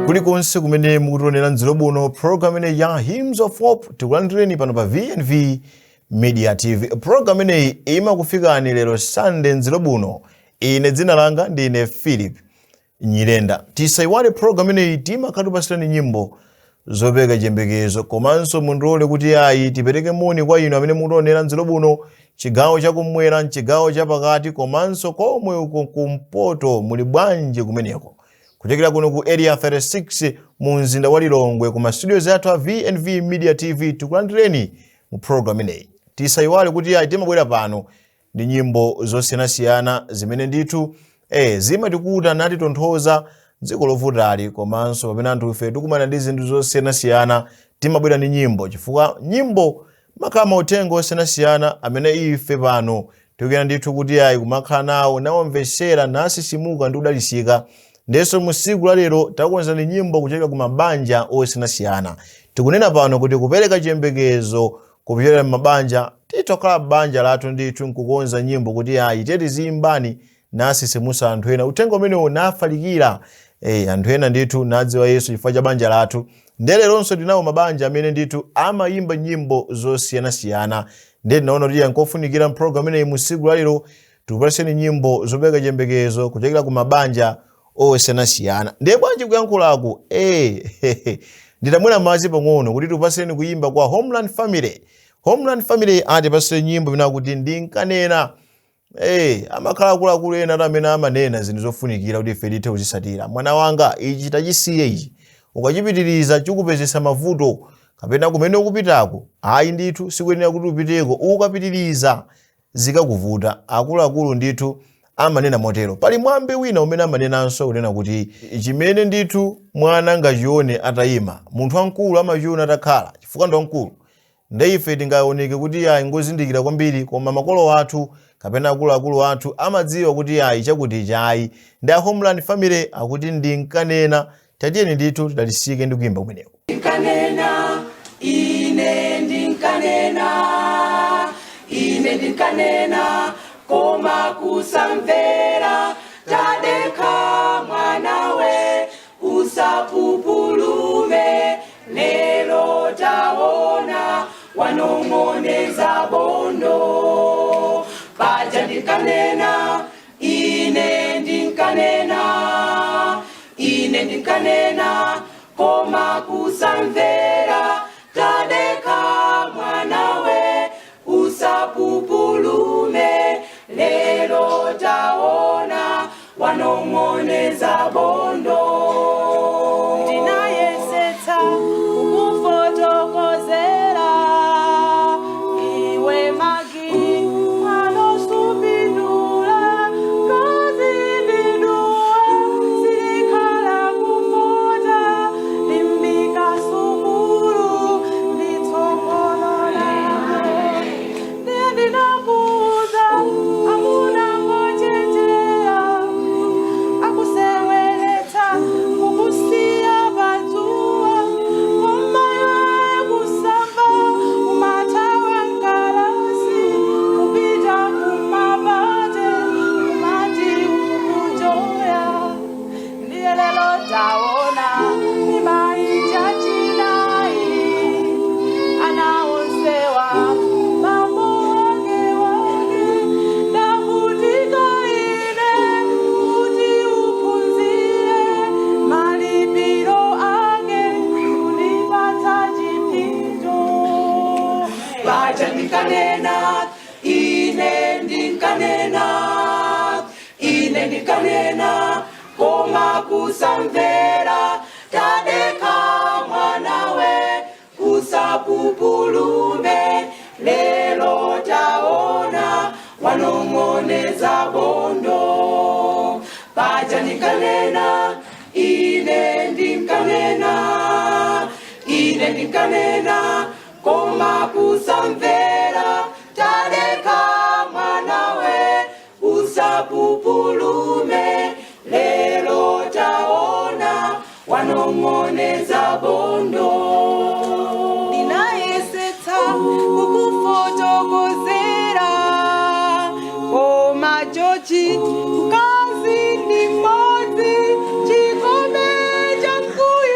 Kulikonse kumene mukutionera mdziko buno, program ineyi ya Hymns of Hope, tikulandireni pano pa VNV Media TV. Program ineyi imakufikani lero Sunday mdziko buno. Ine dzina langa ndine Philip Nyirenda. Tisayiwale, program ineyi timakhatupasirani nyimbo zopereka chiyembekezo. Komanso mundilole kuti ayi, tipereke moni kwa inu amene mukutionera mdziko buno, chigawo chakumwera, mchigawo chapakati, komanso komwe uko kumpoto. Muli bwanji kumeneko? Kuchokera kuno ku Area 36 mu mzinda wa Lilongwe, ku mastudios athu a VNV Media TV, tikulandireni mu program ineyi. Tisayiwale kuti ayi, timabwera pano ndi nyimbo zosiyanasiyana zimene ndithu zimatikuta natitonthoza dziko lovutali, komanso pamene anthu ife tikumana ndi zinthu zosiyanasiyana, timabwera ndi nyimbo, chifukwa nyimbo makhala mauthenga osiyanasiyana amene ife pano tikuyena ndithu kuti ayi, kumakhala nawo, nawamvesera, nasisimuka ndi kudalisika. Ndenso mu tsiku la lero takonzani nyimbo kuchokera ku mabanja osiyanasiyana. Tikunena pano kuti kupereka chiyembekezo kupyolera m'mabanja. Titokhala banja lathu ndithu nkukonza nyimbo kuti ayi, tiye tiziyimbani, nasisimusa anthu ena, uthenga umenewo nafalikira, anthu ena ndithu nadziwa Yesu chifukwa cha banja lathu. Ndiye leronso tinawo mabanja amene ndithu amayimba nyimbo zosiyanasiyana. Ndiye tinaona kuti nkofunikira mpulogalamu imeneyi mu tsiku la lero tikupaseni nyimbo zopereka chiyembekezo kuchokera ku mabanja osiyanasiyana. Ndiye bwanji kuyankhulaku, nditamwera madzi pang'ono kuti tikupaseni kuyimba kwa Homeland Family. Homeland Family atipasire nyimbo imene akuti "Ndinkanena". Amakhala akuluakulu ena amene amanena zinthu zofunikira kuti ife tithe kuzisatira. Mwana wanga, ichi tachisiye ichi, ukachipitiriza chikupezesa mavuto, kapena kumene ukupitako ayi ndithu sikuyenera kuti upiteko, ukapitiriza zikakuvuta. Akuluakulu ndithu amanena motero. Pali mwambi wina umene amanenanso kunena kuti chimene ndithu mwana angachione atayima, munthu wamkulu amachiona atakhala, chifukwa ndi wamkulu. Nde ife tingaoneke kuti ayi, ngozindikira kwambiri, koma makolo athu kapena akuluakulu athu amadziwa kuti ayi, chakuti chayi. Ndi a Homeland Family akuti "Ndinkanena". Tatiyeni ndithu tidalisike ndi kuyimba kumeneko. Ndinkanena, ine ndinkanena, ine ndinkanena, koma kusamvera. Tadekha mwanawe, usapupulume, lero taona wanong'oneza bondo. Paja ndinkanena, ine ndinkanena, ine ndinkanena, koma kusamvera. Tadekha mwanawe, usapupulume, lero taona wanong'oneza bondo. Ndinayesetsa kukufotokozera iwe Magi, mwanosupindula kazindidua silikhala kufota. Limbika sukulu nditsogolo lako. Ndiye ndinakuuza amuna ngochenjera, akuseweretsa kukusiya padzuwa, koma iwe kusamba umathawa mkalasi kupita kumapate, kumati ukujoya. Ndiye lero taona imaija chinayi, ana onsewa bambo wake wake. Ndavutika ine kuti uphunzire, malipiro ake unipatsa chipinjo. Paja ndinkanena, ine ndinkanena, ine ndinkanena, koma kusamvera. Tadekha mwanawe, usapupulume, lero taona wanong'oneza bondo. Paja ndinkanena, ine ndinkanena, ine ndinkanena, koma kusamvera. Tadekha mwanawe, usapupulume, lero taona wanong'oneza bondo. Ndinayesetsa kukufotokozera, koma George, mkazi ndi mmodzi, chikome cha mkuyu.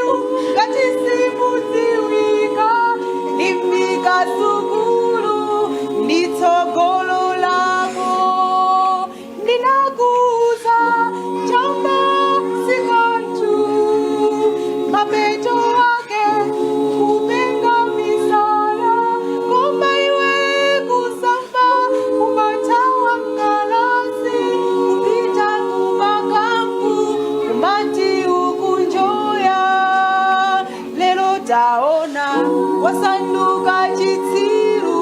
Taona wasanduka chitsiru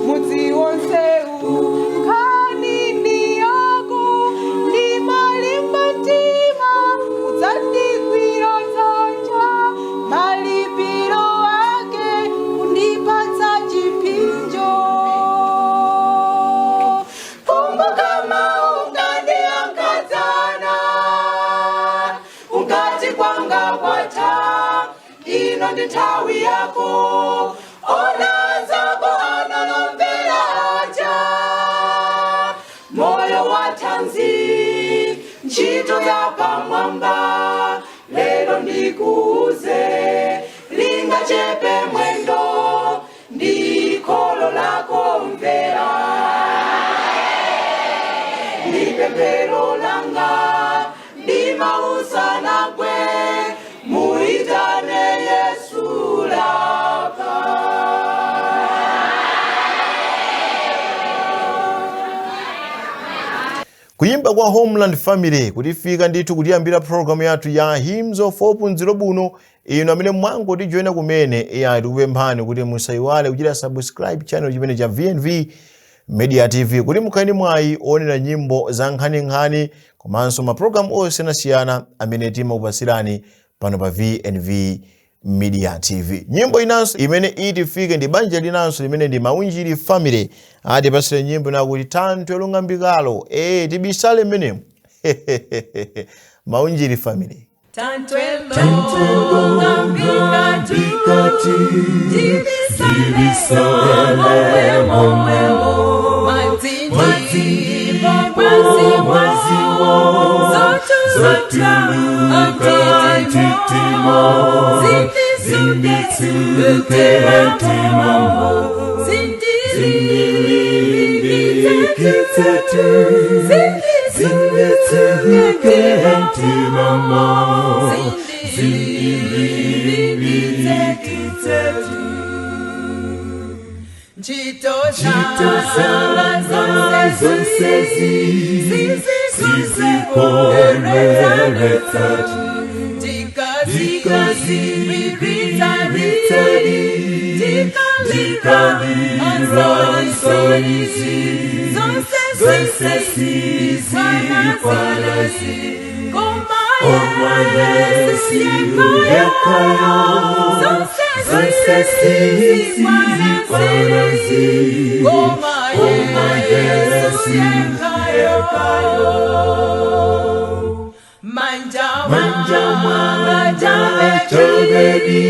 mudzi wonsewu. Nkhani ndi yako, ndimalimba mtima udzandigwira dzanja, malipiro ake kundipatsa chipinjo. Kumbuka mawu unkandiyankhadzana, unkati kwanga kwatha, ino ndi nthawi yako. Ona anzako analombera aja, moyo wa thanzi, ntchito ya pamwamba. Lero ndikuuze, lingachepe mwendo ndi kholo lako, mvera ndi pemphero langa, ndi mausanagwe, muitane Yesu, lapa. Kuyimba kwa Homeland Family kutifika ndithu kutiyambira programu yathu ya Hymns of Hope mdzilo buno. Inu amene mwangotijoyina kumene, iya, tikupemphani kuti musayiwale kuchita subscribe channel chimene cha VNV Media TV kuti mukhale ndi mwayi oonera nyimbo za nkhaninkhani komanso mapulogalamu osiyanasiyana amene timakupasirani pano pa VNV Media TV. Nyimbo inanso imene itifike ndi banja linanso limene ndi Maunjiri Family. Atipasire nyimbo inakuti Thanthwe Long'ambikalo. Tibisale mmenemo. Maunjiri Family. Thanthwe long'ambikatu, tibisale momwemo, madzi ndipo mwaziwo zotuluka mtitimo, zinditsuke mtimamo, zindilimbikitsetu, zinditsuke mtimamo, zindilimbikitsetu. Ntchito zanga zonsezi sizikondweretsatu, ndikazigwiritsadi, ndikalira nsonizi, zonse sizikwanasi, koma Yesu yekhayo, zonse sizikwanasi, koma Yesu yekhayo. Manja mwanga chabedi,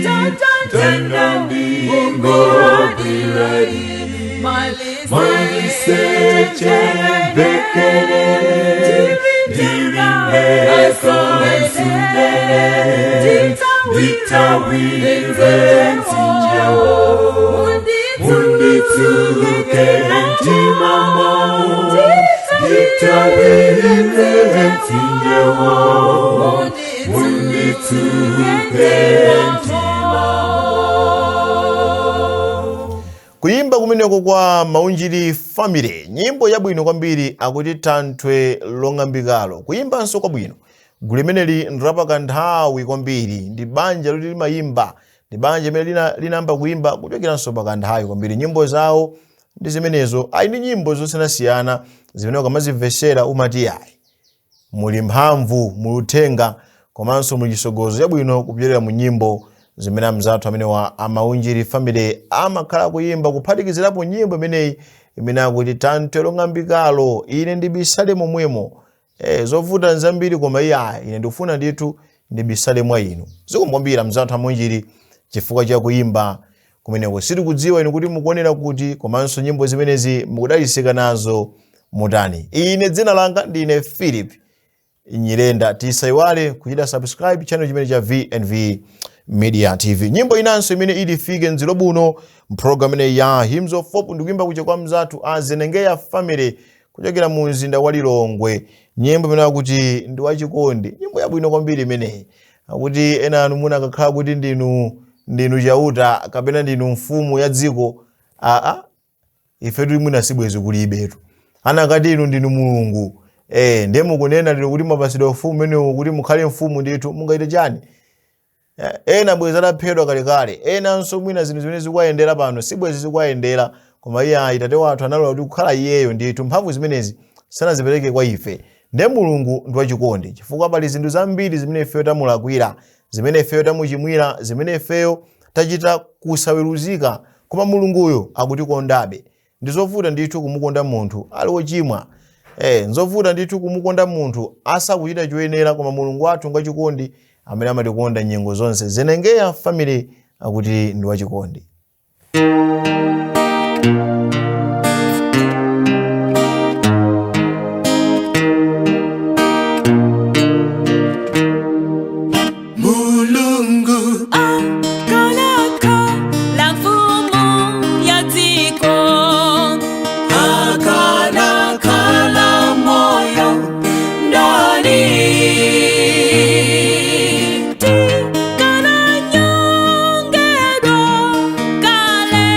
tandandingobiradi, maliseche mbekele, ndirimekonsundele, nditawire mtsinjewo, munditsuke mtimamo, nditawire mtsinjewo, munditsuke mtimamo. Kuyimba kumeneko kwa Maunjiri Family, nyimbo yabwino kwambiri, akuti Thanthwe Long'ambikalo. Kuyimbanso kwabwino. Gulu limeneli ndilapaka nthawi kwambiri, ndi banja loti limayimba, ndi banja limene linayamba kuyimba kuchokeranso pakanthawi kwambiri. Nyimbo zawo ndi zimenezo, ayi, ndi nyimbo zosiyanasiyana zimene ukamazimvesera umati ayi, muli mphamvu, muli uthenga komanso muli chisogozo chabwino kupyolera mu nyimbo zimene amzathu amene wa Amaunjiri Family amakhala kuyimba, kuphatikizirapo nyimbo imeneyi imene akuti Thanthwe Long'ambikalo, ine ndibisale momwemo. Zovuta nzambiri, koma iye ayi, ine ndikufuna ndithu ndibisale mwa inu. Zikomo kwambiri amzathu Amaunjiri chifukwa cha kuyimba kumeneko. Sitikudziwa inu kuti mukuonera kuti komanso nyimbo zimenezi mukudalitsika nazo mutani. Ine dzina langa ndine Philip Nyirenda. Tisayiwale kuchita subscribe channel chimene cha VNV Media TV. Nyimbo inanso imene ilifike mdzilo buno mprogram imene ya Hymns of Hope ndikuimba kucha kwa mzathu a Zenengeya Family kuchokera mu mzinda wa Lilongwe. Nyimbo imene akuti ndi wachikondi, nyimbo yabwino kwambiri imeneyi. Akuti ena anu munakakhala kuti ndinu chauta kapena ndinu mfumu ya dziko, aa, ife tili mwina sibwezi kulibetu. Anakati inu ndinu Mulungu, ndiye mukunena lero kuti mwapasidwa ufumu umenewu kuti mukhale mfumu ndithu, mungaite chani? Ena bwezi ataphedwa kalekale, enanso mwina zinthu zimene zikuwayendera pano sibwezi zikuwayendera, koma iye ayi, tate wathu analola kuti kukhala iyeyo ndithu mphamvu zimenezi sanazipereke kwa ife. Ndiye Mulungu ndi wachikondi, chifukwa pali zinthu zambiri zimene ifeyo tamulakwira, zimene ifeyo tamuchimwira, zimene ifeyo tachita kusaweruzika, koma Mulunguyo akutikondabe. Ndizovuta ndithu kumukonda munthu ali wochimwa. Nzovuta ndithu kumukonda munthu asakuchita choyenera, koma Mulungu wathu ngwachikondi amene amatikonda nyengo zonse. Zenengeya Family akuti ndi wachikondi. Mulungu Akanakhala mfumu ya dziko, akanakhala moyo ndani tikananyongedwa kale.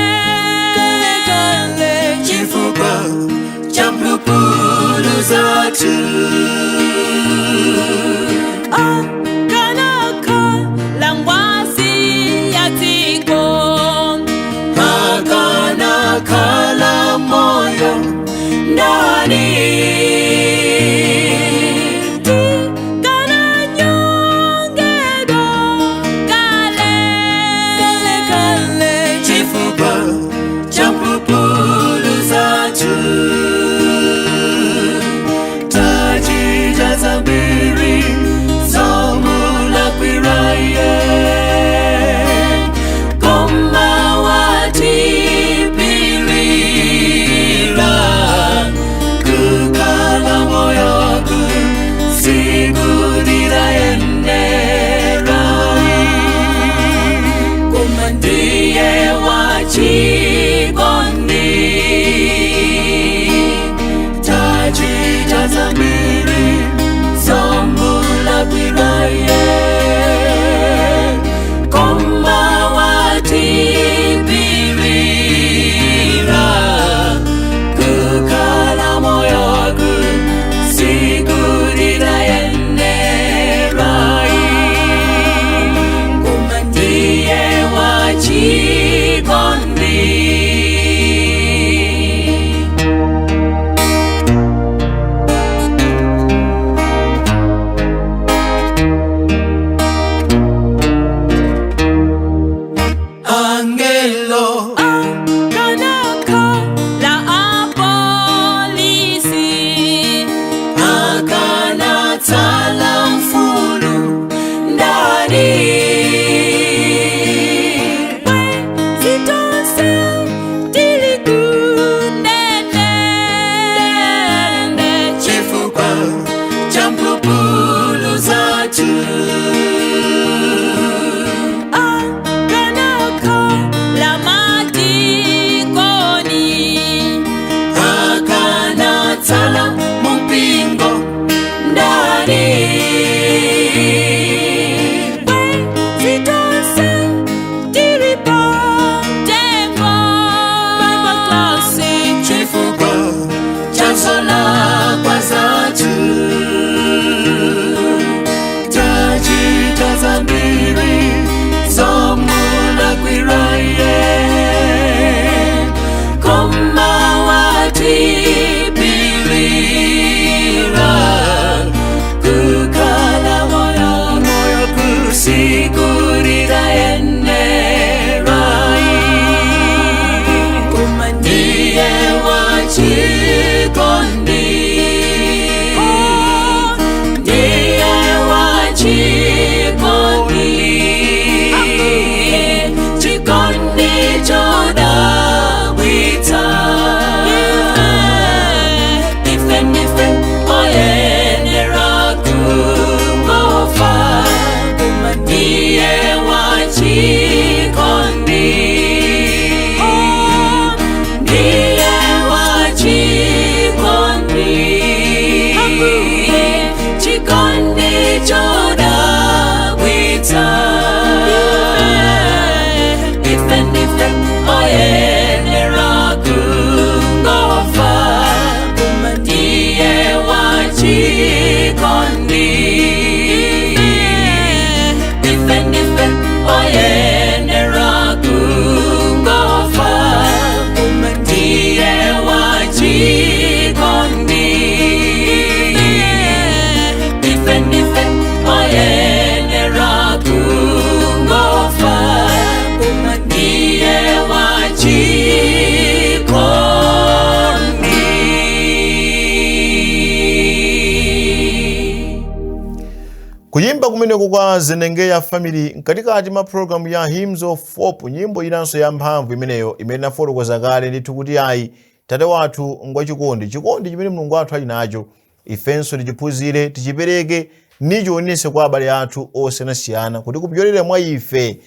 Kuyimba kumeneko kwa Zenengeya Family mkatikati mwa programu ya Hymns of Hope, nyimbo inanso ya mphamvu imeneyo imene inafotokoza kale ndithu kuti ayi, Tate wathu ngwachikondi. Chikondi chimene Mulungu wathu ali nacho ifenso tichiphunzire, tichipereke, nichionese kwa abale athu osiyanasiyana, kuti kupyolera mwa ife,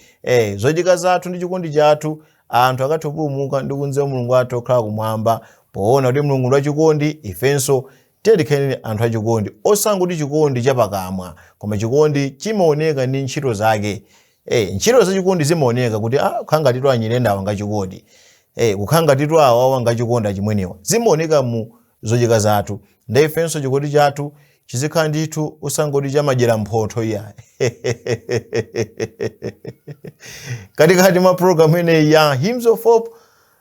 zochitika zathu ndi chikondi chathu, anthu akathe kupulumuka ndi kumdziwa Mulungu wathu okhala kumwamba. Poona kuti Mulungu ndi wachikondi, ifenso tiye tikhaleni anthu achikondi, osangoti chikondi chapakamwa, koma chikondi chimaoneka ndi ntchito zake. Ntchito zachikondi zimaoneka kuti kukhala ngatitu anyirendawa ngachikondi, kukhala ngatitu awawa ngachikondi achimwenewa, zimaoneka mu zochitika zathu. Ndi ifenso chikondi chathu chizikhala ndithu usangoti chamadyera mphotho iya. Katikati mwa programu ineyi ya Hymns of Hope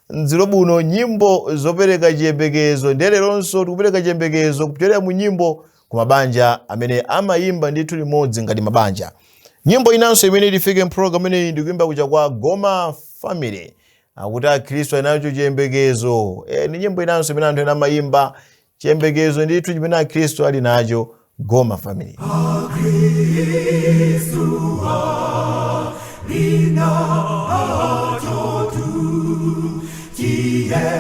mdzilo buno, nyimbo zopereka chiyembekezo, ndiye leronso tikupereka chiyembekezo kupyolera mu nyimbo ku mabanja amene amayimba ndithu limodzi ngati mabanja. Nyimbo inanso imene ilifike mpulogalamu ineyi ndikuyimba kucha kwa Goma Family, akuti akhristu ali nacho chiyembekezo. Ni nyimbo inanso imene anthu ena amayimba, chiyembekezo ndithu chimene akhristu ali nacho. Goma Family. Akhristu ali nacho tu chiyembekezo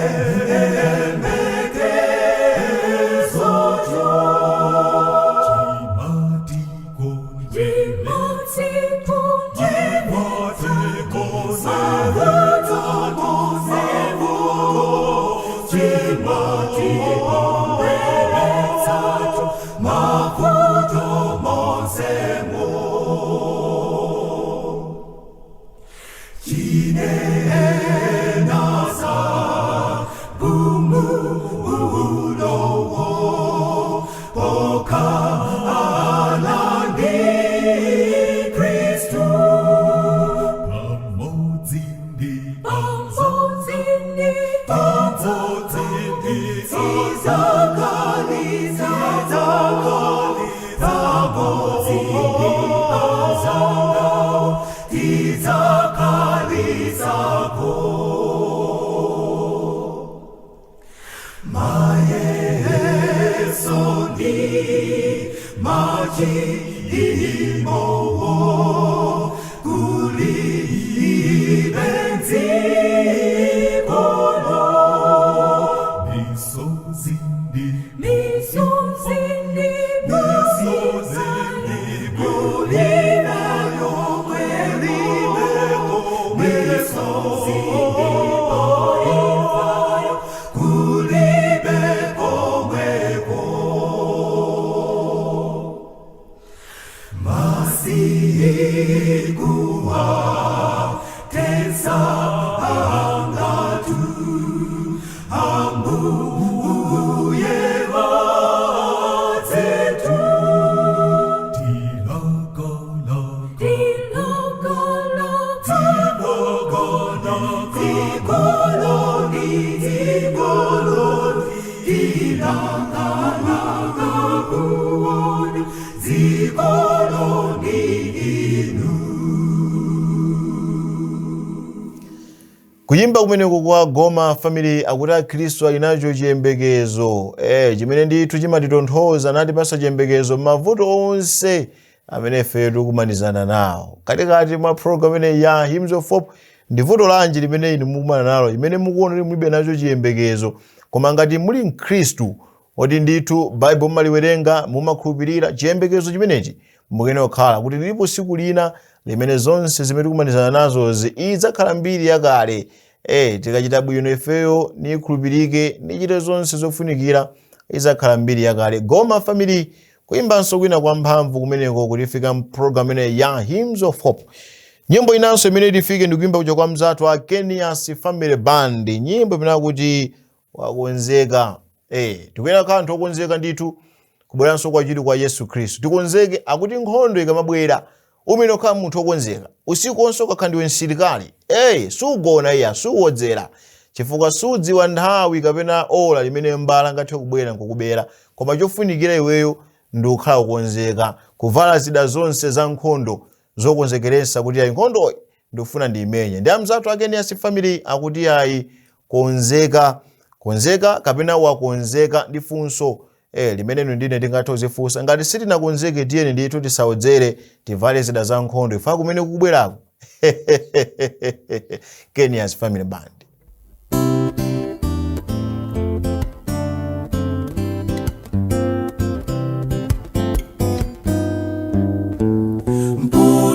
cho. Kuyimba kumeneko kwa Goma Family, akuti akhristu ali nacho chiyembekezo, chimene ndithu chimatitonthoza natipasa chiyembekezo m'mavuto onse amene ife tikumanizana nawo. Katikati mwa program ineyi ya Hymns of Hope, ndi vuto lanji limene inu mukumana nalo limene mukuona kuti mulibe nacho chiyembekezo? Koma ngati muli mkhristu oti ndithu Baibulo mumaliwerenga, mumakhulupirira, chiyembekezo chimenechi mukuyenera kukhala kuti lilipo tsiku lina limene zonse zimene tikumanizana nazozi idzakhala mbiri yakale. Tikachita bwino ifeyo, nikhulupirike, nichite zonse zofunikira, idzakhala mbiri yakale. Goma Family, kuyimbanso kwina kwa mphamvu kumeneko kutifika mpulogalamu ineyi ya Hymns of Hope. Nyimbo inanso imene itifike ndikuyimba kuja kwa mzathu a Kenias Family Band, nyimbo imene akuti wakonzeka. Tikuyenera kukhala anthu okonzeka ndithu kubweranso kwachiwiri kwa Yesu Khristu. Tikonzeke, akuti nkhondo ikamabwera umene ukhala munthu okonzeka. Usiku onse ukakhala ndiwe msilikali, sugona iya, suwodzera, chifukwa sudziwa nthawi kapena ola limene mbala ngathe kubwera nkukubera. Koma chofunikira iweyo ndi kukhala kukonzeka, kuvala zida zonse za nkhondo zokonzekeretsa kuti ayi, nkhondoyi ndikufuna ndiyimenye. Ndi amzathu a Kenias Family akuti ayi, konzeka, konzeka kapena wakonzeka ndi funso. Limene inu ndine tingathe kuzifunsa. Ngati sitinakonzeke, tiyeni ndithu tisaodzere, tivale zida za nkhondo ifa kumene kukubwerako. Kenya's Family Band.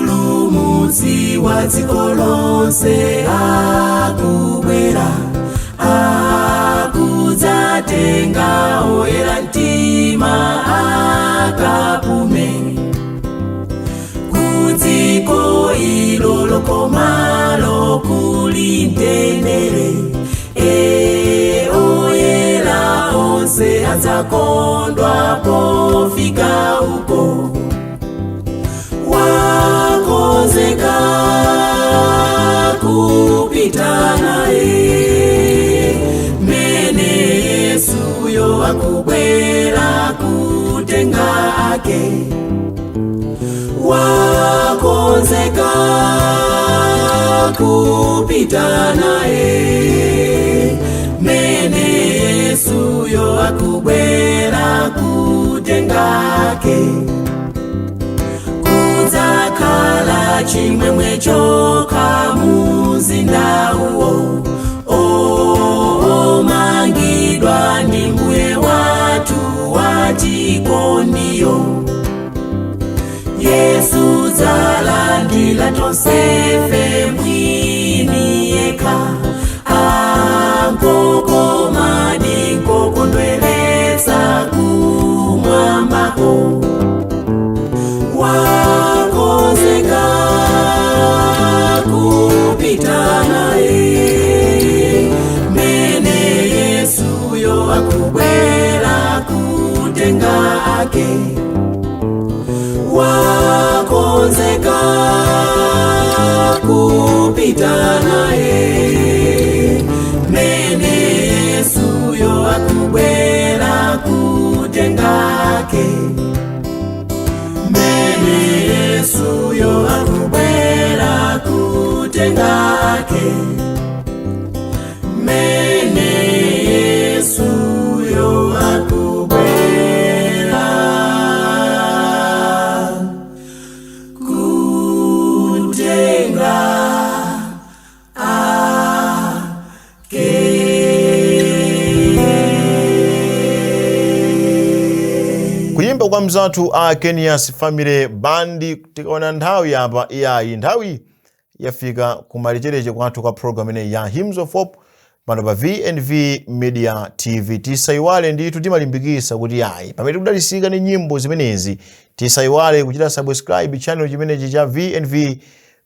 Mpulumutsi wa dziko lonse akubwera, akudzatenga oyera mtima akapume kudziko ilo lokomalo kuli mtendere. E, oyera onse adzakondwa pofika uko. Wakonzeka kupita naye mene Yesuyo akubwera kutenga ake. Wakonzeka kupita naye mene Yesuyo akubwera kutenga ake. Kudzakhala chimwemwe chokha muzinda uwo omangidwa ndi Mbuye wathu wachikondiyo. Yesu dzalandila tonsefe mwini yekha, ankokomadi nkokondweretsa kumwambako. Wakonzeka kupita naye mene Yesuyo akubwera kutenga ake. Wakonzeka kupita naye mene Yesuyo akubwera kutenga ake. Mene Yesuyo akubwera kutenga ake. Mene Yesuyo akubwera kutenga ake. Kuyimba kwa mzathu a Kenya's Family Band. Tikaona nthawi apa, iyayi, nthawi yafika kumalechereche kwathu kwa program ineyi ya Hymns of Hope pano pa VNV Media TV. Tisayiwale ndithu, timalimbikisa kuti ayi, pamene tikudalisika ndi nyimbo zimenezi, tisayiwale kuchita subscribe channel chimenechi cha VNV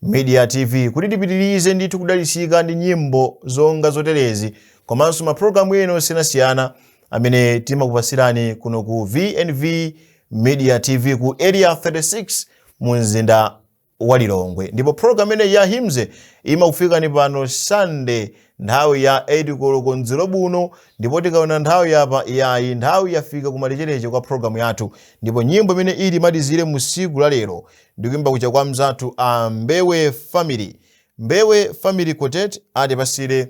Media TV kuti tipitirize ndithu kudalisika ndi nyimbo zonga zoterezi komanso mapulogalamu ena osiyanasiyana amene timakupasirani kuno ku VNV Media TV ku Area 36 mu mzinda wa Lilongwe. Ndipo program ineyi ya Hymns imakufikani pano Sunday nthawi ya 8 koloko mdzulo buno. Ndipo tikaona nthawi yapa, iyayi, nthawi yafika kumalechereche kwa program yathu. Ndipo nyimbo imene ili malizire mu siku la lero ndikuimba kucha kwa mzathu a Mbewe Family, Mbewe Family Quartet. Atipasire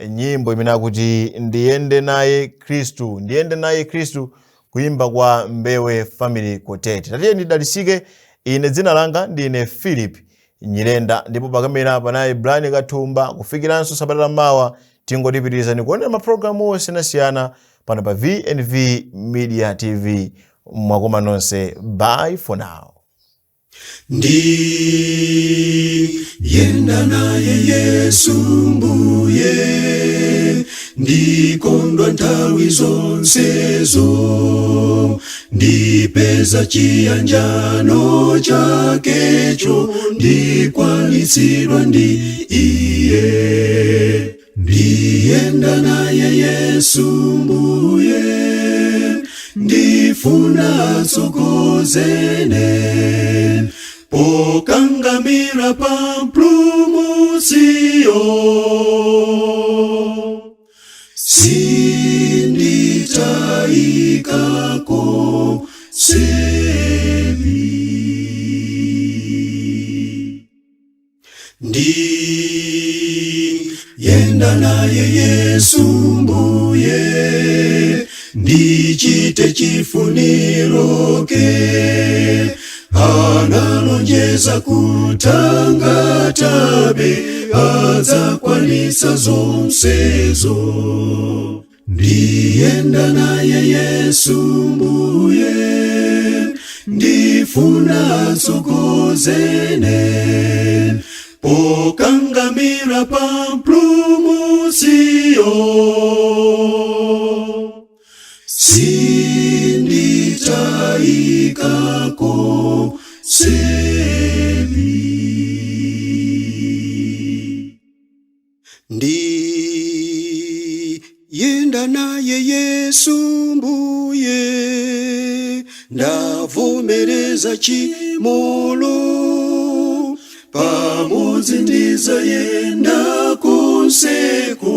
nyimbo imene akuti "Ndiyende Naye Khristu", "Ndiyende Naye Khristu", kuimba kwa Mbewe Family Quartet. Tatiye ndidalisike. Ine dzina langa ndine Philip Nyirenda, ndipo pakamera panayi Brian Kathumba. Kufikiranso sabata lammawa, tingotipitirizani kuonera mapulogalamu osiyanasiyana pano pa VNV Media TV. Mwakoma nonse, bye for now. Ndiyenda naye Yesu Mbuye, ndikondwa nthawi zonsezo, ndipeza chiyanjano chakecho, ndikwanitsidwa ndi iye. Ndiyenda naye Yesu Mbuye, ndifuna atsogozene pokangamira pa Mpulumutsiyo, sinditayikako sebi. Ndiyenda naye Yesu Mbuye. Ndichite chifuniroke. Analonjeza kutangatabe, adzakwanitsa zonsezo. Ndiyenda naye Yesu mbuye, ndifuna atsogozene, pokangamira pa Mpulumutsiyo. Sinditayikako sebi. Ndiyenda naye Yesu mbuye, ndavomereza chimolo, pamodzi ndizayenda konseko,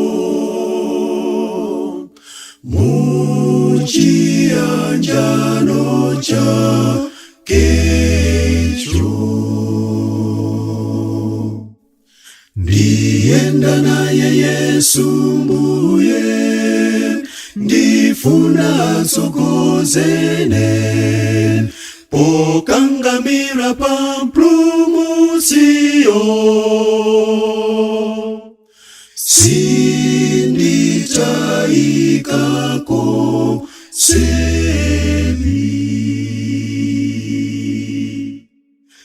muchiyanjano chakecho. Ndiyenda naye Yesu mbuye, ndifuna atsogozene, pokangamira pa Mpulumutsiyo. Sinditayikako sebi.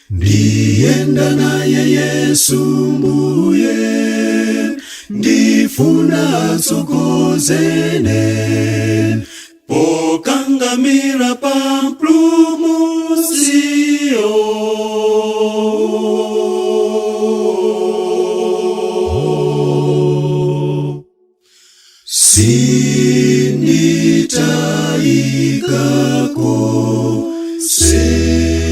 Ndiyenda naye Yesu mbuye, ndifuna atsogozene, pokangamira pa Mpulumutsiyo. Sinditayikako sebi.